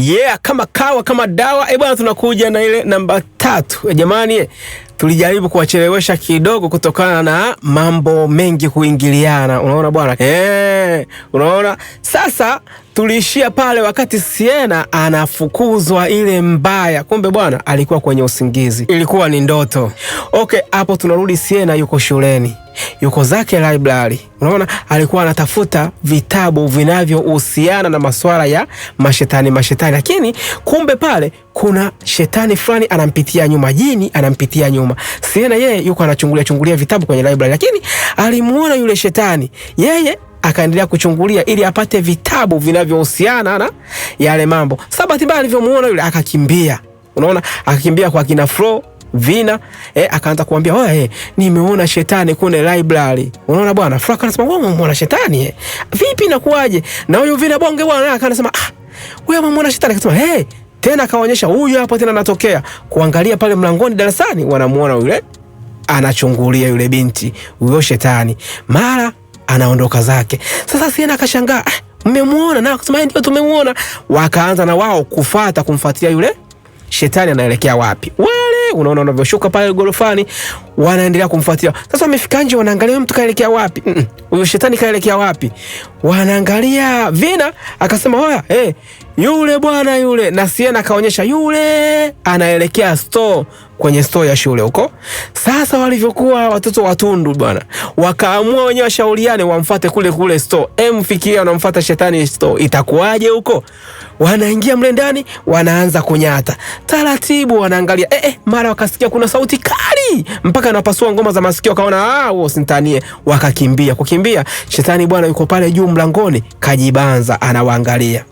Yeah, kama kawa kama dawa. Eh bwana, tunakuja na ile namba 3. Jamani, tulijaribu kuwachelewesha kidogo kutokana na mambo mengi kuingiliana. Unaona bwana? Unaona? Sasa tuliishia pale wakati Siena anafukuzwa ile mbaya. Kumbe bwana alikuwa kwenye usingizi. Ilikuwa ni ndoto. Okay, hapo tunarudi Siena yuko shuleni. Yuko zake library. Unaona, alikuwa anatafuta vitabu vinavyohusiana na masuala ya mashetani mashetani. Lakini kumbe pale kuna shetani fulani anampitia nyuma, jini anampitia nyuma. Siena yeye yuko anachungulia chungulia vitabu kwenye library, lakini alimuona yule shetani. Yeye akaendelea kuchungulia ili apate vitabu vinavyohusiana na yale mambo. Sasa bahati mbaya alivyomuona yule akakimbia. Unaona, akakimbia kwa kina Flo Vina, akaanza kuambia oye, nimeona shetani kule library. Unaona bwana, Flo akasema wewe umemuona shetani? Vipi inakuaje? Na huyu Vina bonge bwana akasema ah, wewe umemuona shetani? Akasema hey, tena akaonyesha huyu hapo tena anatokea. Kuangalia pale mlangoni darasani wanamuona yule anachungulia yule binti, huyo shetani. Mara anaondoka zake. Sasa Siena akashangaa, mmemuona? Na akasema ndio tumemuona. Wakaanza na wao kufuata kumfuatia yule shetani anaelekea wapi. Wale unaona wanavyoshuka pale gorofani wanaendelea kumfuatia. Sasa wamefika nje wanaangalia mtu kaelekea wapi? Huyo shetani kaelekea wapi? Wanaangalia Vina akasema oya, yule bwana yule. Na Siena akaonyesha yule anaelekea store, kwenye store ya shule huko. Sasa walivyokuwa watoto watundu bwana, wakaamua wenyewe washauriane wamfuate kule kule store. Mfikiria wanamfuata shetani store, itakuwaje huko? Wanaingia mle ndani, wanaanza kunyata. Taratibu wanaangalia, mara wakasikia kuna sauti kali mpaka anapasua ngoma za masikio, kaona wewe usintanie, wakakimbia. Kukimbia, shetani bwana yuko pale juu mlangoni, kajibanza anawaangalia.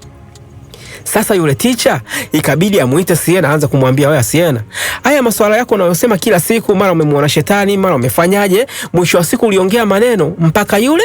Sasa yule teacher ikabidi amuite Siena, aanze kumwambia wewe Siena, haya masuala yako unayosema kila siku, mara umemuona shetani, mara umefanyaje, mwisho wa siku uliongea maneno mpaka yule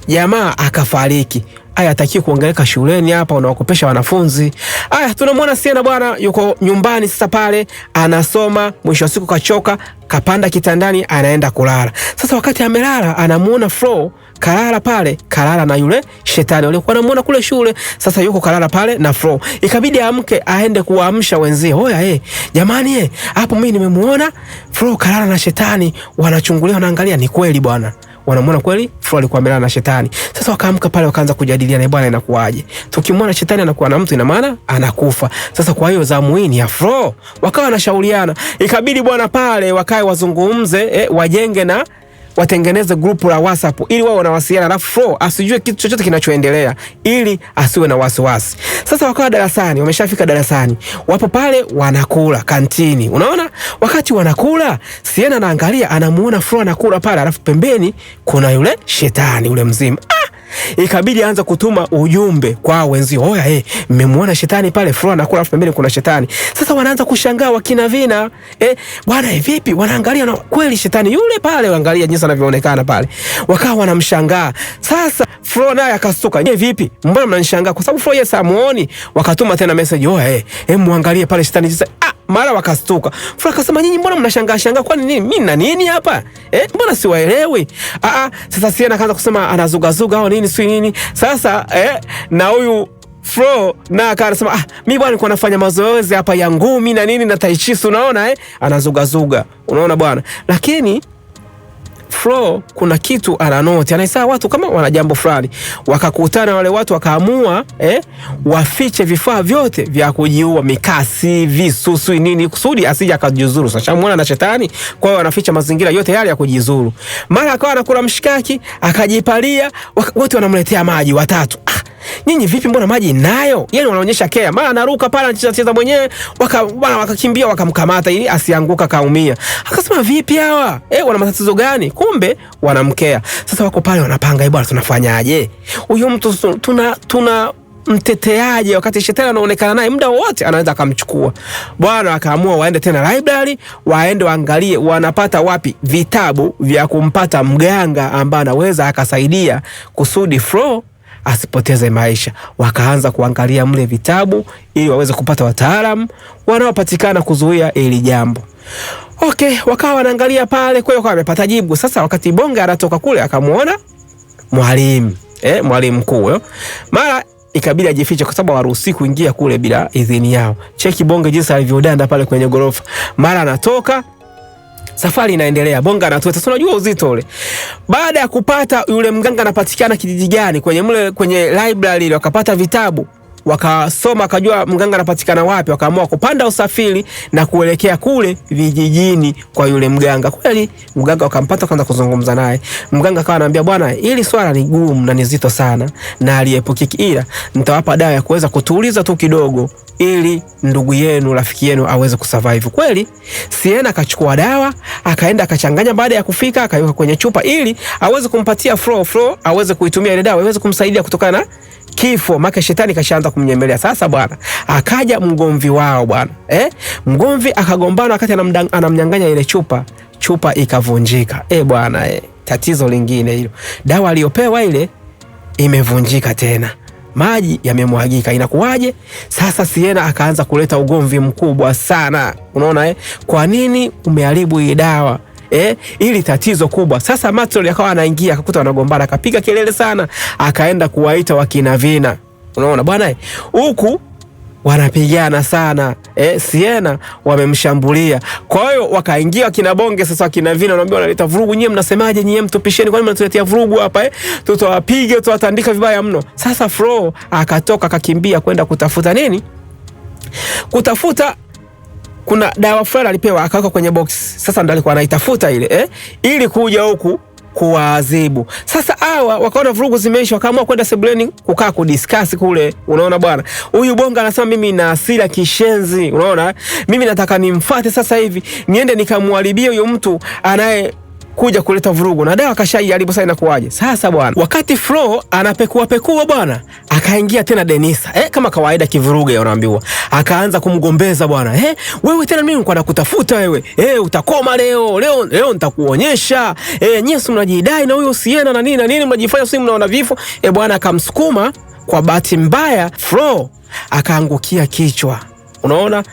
jamaa akafariki. Aya, hataki kuongeleka shuleni hapa, unawakopesha wanafunzi. Aya, tunamwona Siena bwana yuko nyumbani sasa pale anasoma, mwisho wa siku kachoka, kapanda kitandani anaenda kulala. Sasa wakati amelala anamuona Flo kalala pale, kalala na yule shetani waliokuwa wanamuona kule shule. Sasa yuko kalala pale na Flo. Ikabidi amke aende kuamsha wenzie. Oya, jamani, hapo mimi nimemuona Flo kalala na shetani, wanachungulia wanaangalia, ni kweli bwana. Wanamuona kweli Flo alikuwa amelala na shetani. Sasa wakaamka pale wakaanza kujadiliana, bwana inakuaje? Tukimwona shetani anakuwa na mtu ina maana anakufa. Sasa kwa hiyo zamu hii ni ya Flo. Wakawa wanashauriana. Ikabidi bwana pale wakae wazungumze, wajenge na watengeneze grupu la WhatsApp ili wao wanawasiliana, alafu Flo asijue kitu chochote kinachoendelea ili asiwe na wasiwasi. Sasa wakawa darasani, wameshafika darasani. Wapo pale wanakula kantini. Unaona? Wakati wanakula, Siena anaangalia, anamuona Flo anakula pale, alafu pembeni kuna yule shetani yule mzima. Ikabidi aanze kutuma ujumbe kwa wenzio. Oya, mmemuona shetani pale, Flo anakula alafu pembeni kuna shetani. Sasa wanaanza kushangaa wakina Vina. Bwana vipi? Wanaangalia na kweli shetani yule pale, angalia jinsi anavyoonekana pale. Wakawa wanamshangaa. Sasa Flo naye akastuka. Nye vipi? Mbona mnanishangaa? Kwa sababu Flo yeye hamuoni. Wakatuma tena message, oya, muangalie pale shetani jinsi. Mara wakastuka. Flo akasema nyinyi mbona mnashangaa shangaa, kwani nini? Mimi na nini hapa? Mbona siwaelewi? Sasa Siena akaanza kusema anazugazuga au nini si nini. Sasa na huyu Flo na akasema mimi bwana nilikuwa nafanya mazoezi hapa ya ngumi na nini na tai chi, unaona anazugazuga. Unaona bwana. Lakini Flo kuna kitu ananoti, anaisaa watu kama wana jambo fulani. Wakakutana wale watu wakaamua wafiche vifaa vyote vya kujiua, mikasi, visusu nini, kusudi asije akajizuru. Sasa muona na shetani, kwa hiyo wanaficha mazingira yote yale ya kujizuru. Mara akawa anakula mshikaki, akajipalia, wote wanamletea maji watatu. Nyinyi vipi, mbona maji nayo? Yaani wanaonyesha care. Mara anaruka pale anacheza mwenyewe, wakakimbia wakamkamata ili asianguka kaumia. Akasema vipi hawa? Wana matatizo gani? Kumbe wanamkea. Sasa wako pale wanapanga, bwana tunafanyaje? Huyu mtu tuna mteteaje wakati shetani anaonekana naye muda wote anaweza akamchukua. Bwana akaamua waende tena library, waende waangalie wanapata wapi vitabu vya kumpata mganga ambaye anaweza akasaidia kusudi Flo asipoteze maisha. Wakaanza kuangalia mle vitabu ili waweze kupata wataalamu wanaopatikana kuzuia ili jambo. Okay, wakawa wanaangalia pale, kwa hiyo wamepata jibu. Sasa wakati Bonge anatoka kule akamuona mwalimu, mwalimu mkuu. Mara Ikabidi ajifiche kwa sababu hawaruhusi kuingia kule bila idhini yao. Cheki Bonge jinsi alivyodanda pale kwenye gorofa. Mara anatoka, safari inaendelea, Bonge anatoka. Sasa unajua uzito ule. Baada ya kupata yule mganga anapatikana kijiji gani, kwenye mle kwenye library ile wakapata vitabu, wakasoma, akajua mganga anapatikana wapi, wakaamua kupanda usafiri na kuelekea kule vijijini kwa yule mganga. Kweli mganga wakampata, wakaanza kuzungumza naye. Mganga akawa anaambia, bwana, hili swala ni gumu na ni zito sana na aliepukiki, ila nitawapa dawa ya kuweza kutuliza tu kidogo ili ndugu yenu rafiki yenu aweze kusurvive. Kweli Siena akachukua dawa akaenda akachanganya, baada ya kufika akaiweka kwenye chupa ili aweze kumpatia Flo aweze kuitumia ile dawa iweze kumsaidia kutokana na kifo, maana shetani kashaanza kumnyemelea. Sasa bwana, akaja mgomvi wao bwana, mgomvi akagombana wakati anamnyang'anya ile chupa, chupa ikavunjika. Bwana, tatizo lingine hilo, dawa aliyopewa ile imevunjika tena, maji yamemwagika, inakuwaje sasa? Siena akaanza kuleta ugomvi mkubwa sana, unaona Kwa nini umeharibu hii dawa? Ili tatizo kubwa. Sasa Matron akawa anaingia akakuta wanagombana, akapiga kelele sana, akaenda kuwaita wakina Vina. Unaona bwana, huku wanapigana sana. Siena wamemshambulia. Kwa hiyo wakaingia wakina Bonge sasa, wakina Vina wanaambia wanaleta vurugu, nyie mnasemaje? Nyie mtupisheni, kwani mnatuletea vurugu hapa Tutawapiga, tutawatandika vibaya mno. Sasa Flo akatoka akakimbia kwenda kutafuta nini? Kutafuta kuna dawa fulani alipewa akaweka kwenye box. Sasa ndo alikuwa anaitafuta ile ili kuja huku kuwaadhibu. Sasa hawa wakaona vurugu zimeisha, wakaamua kwenda sebuleni kukaa kudiscuss kule. Unaona bwana, huyu Bonga anasema mimi na hasira kishenzi, unaona mimi nataka nimfuate sasa hivi niende nikamharibie huyo mtu anaye kuja kuleta vurugu, na dawa kashaiharibu, sasa inakuwaje? Sasa bwana, wakati Flo anapekua pekua bwana, akaingia tena Denisa, kama kawaida kivuruge, unaambiwa. Akaanza kumgombeza bwana, wewe tena mimi nilikuwa nakutafuta wewe, utakoma leo, leo leo nitakuonyesha, nyie si mnajidai na huyo Siena na nini na nini, mnajifanya si mnaona vifo. Bwana akamsukuma, kwa bahati mbaya Flo akaangukia kichwa, unaona.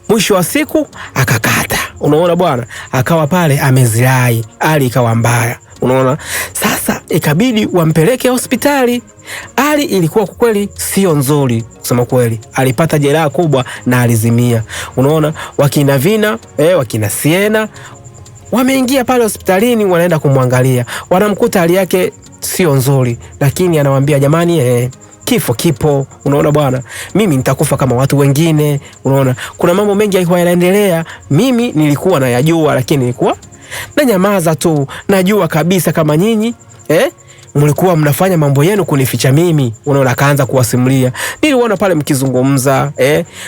Mwisho wa siku akakata, unaona bwana, akawa pale amezirai, hali ikawa mbaya, unaona. Sasa ikabidi wampeleke hospitali. Hali ilikuwa kwa kweli sio nzuri, kusema kweli, alipata jeraha kubwa na alizimia, unaona. Wakina Vina, wakina Siena wameingia pale hospitalini, wanaenda kumwangalia, wanamkuta hali yake sio nzuri, lakini anawaambia jamani, kifo kipo, unaona bwana, mimi nitakufa kama watu wengine, unaona. Kuna mambo mengi yalikuwa yanaendelea, mimi nilikuwa nayajua, lakini nilikuwa nanyamaza tu. Najua kabisa kama nyinyi mlikuwa mnafanya mambo yenu kunificha mimi, unaona. Akaanza kuwasimulia, niliona pale mkizungumza,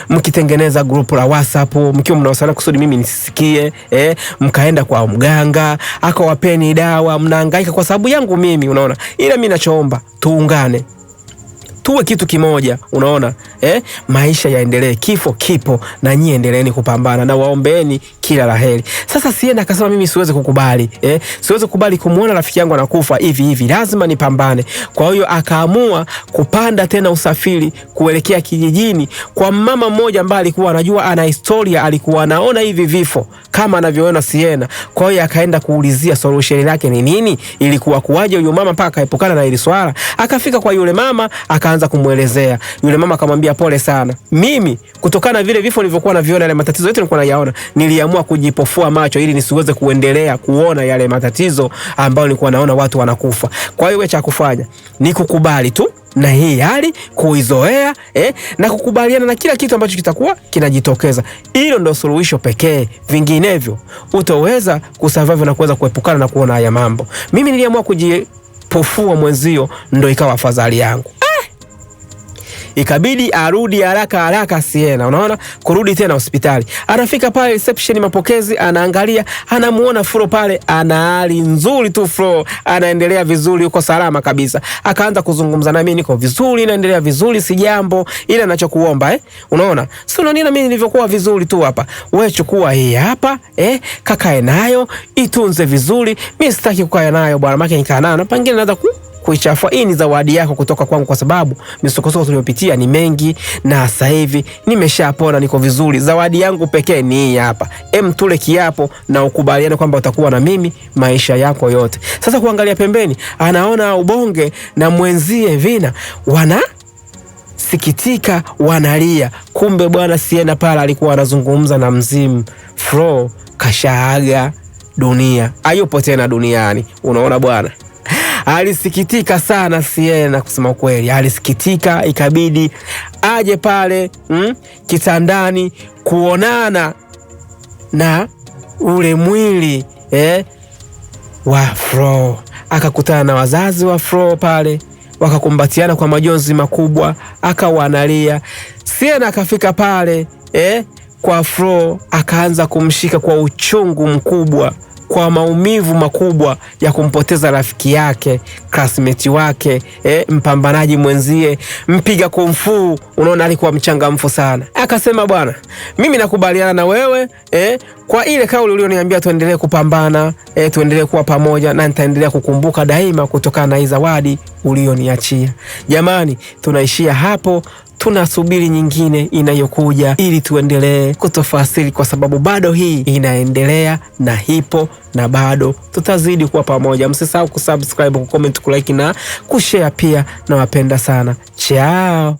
mkitengeneza group la WhatsApp, mkiwa mnawasiliana kusudi mimi nisisikie, mkaenda kwa mganga akawapeni dawa, mnahangaika kwa sababu yangu mimi, unaona. Ila mimi nachoomba tuungane, tuwe kitu kimoja, unaona, maisha yaendelee, kifo kipo na nyie endeleeni kupambana na waombeeni kila laheri. Sasa Siena akasema mimi siwezi kukubali, siwezi kukubali kumuona rafiki yangu anakufa hivi hivi, lazima nipambane. Kwa hiyo akaamua kupanda tena usafiri kuelekea kijijini kwa mama mmoja ambaye alikuwa anajua ana historia, alikuwa anaona hivi vifo kama anavyoona Siena. Kwa hiyo akaenda kuulizia solution yake ni nini, ilikuwa kuwaje huyo mama mpaka akaepukana na hili swala. Akafika kwa yule mama akaanza kumuelezea. Yule mama akamwambia pole sana, mimi kutokana na vile vifo nilivyokuwa naviona, yale matatizo yote nilikuwa nayaona, niliamua kujipofua macho ili nisiweze kuendelea kuona yale matatizo ambayo nilikuwa naona watu wanakufa. Kwa hiyo wewe cha kufanya ni kukubali tu na hii hali, kuizoea, na kukubaliana na kila kitu ambacho kitakuwa kinajitokeza. Hilo ndio suluhisho pekee, vinginevyo utaweza kusurvive na kuweza kuepukana na kuona haya mambo. Mimi niliamua kujipofua mwenzio, ndio ikawa afadhali yangu. Ikabidi arudi haraka haraka Siena, unaona, kurudi tena hospitali. Anafika pale reception mapokezi, anaangalia, anamuona Flo pale, ana hali nzuri tu, Flo anaendelea vizuri, yuko salama kabisa. Akaanza kuzungumza na mimi, niko vizuri, naendelea vizuri, si jambo, ila ninachokuomba unaona, si unaona mimi nilivyokuwa vizuri tu hapa, wewe chukua hii hapa, kakae nayo, itunze vizuri. Mimi sitaki kukaa nayo bwana, maana nikaa nayo na pengine naweza kuichafua. Hii ni zawadi yako kutoka kwangu, kwa sababu misukosuko tuliyopitia ni mengi na sasa hivi nimeshapona, niko vizuri. Zawadi yangu pekee ni hii hapa. Tule kiapo na ukubaliane kwamba utakuwa na mimi maisha yako yote. Sasa kuangalia pembeni, anaona Ubonge na mwenzie Vina wana Wanasikitika, wanalia. Kumbe bwana Siena pale alikuwa anazungumza na mzimu. Flo kashaaga dunia, hayupo tena duniani. Unaona bwana, alisikitika sana Siena, kusema kweli alisikitika, ikabidi aje pale kitandani kuonana na ule mwili wa Flo. Akakutana na wazazi wa Flo pale, wakakumbatiana kwa majonzi makubwa, akawa analia. Siena akafika pale kwa Flo, akaanza kumshika kwa uchungu mkubwa, kwa maumivu makubwa ya kumpoteza rafiki yake, classmate wake, mpambanaji mwenzie, mpiga kumfu. Unaona, alikuwa mchangamfu sana. Akasema, bwana, mimi nakubaliana na wewe kwa ile kauli ulioniambia tuendelee kupambana, tuendelee kuwa pamoja na nitaendelea kukumbuka daima kutokana na hii zawadi ulioniachia. Jamani, tunaishia hapo. Tunasubiri nyingine inayokuja ili tuendelee kutofasiri, kwa sababu bado hii inaendelea na ipo na bado tutazidi kuwa pamoja. Msisahau kusubscribe, kucomment, kulike na kushare pia. Nawapenda sana, chao.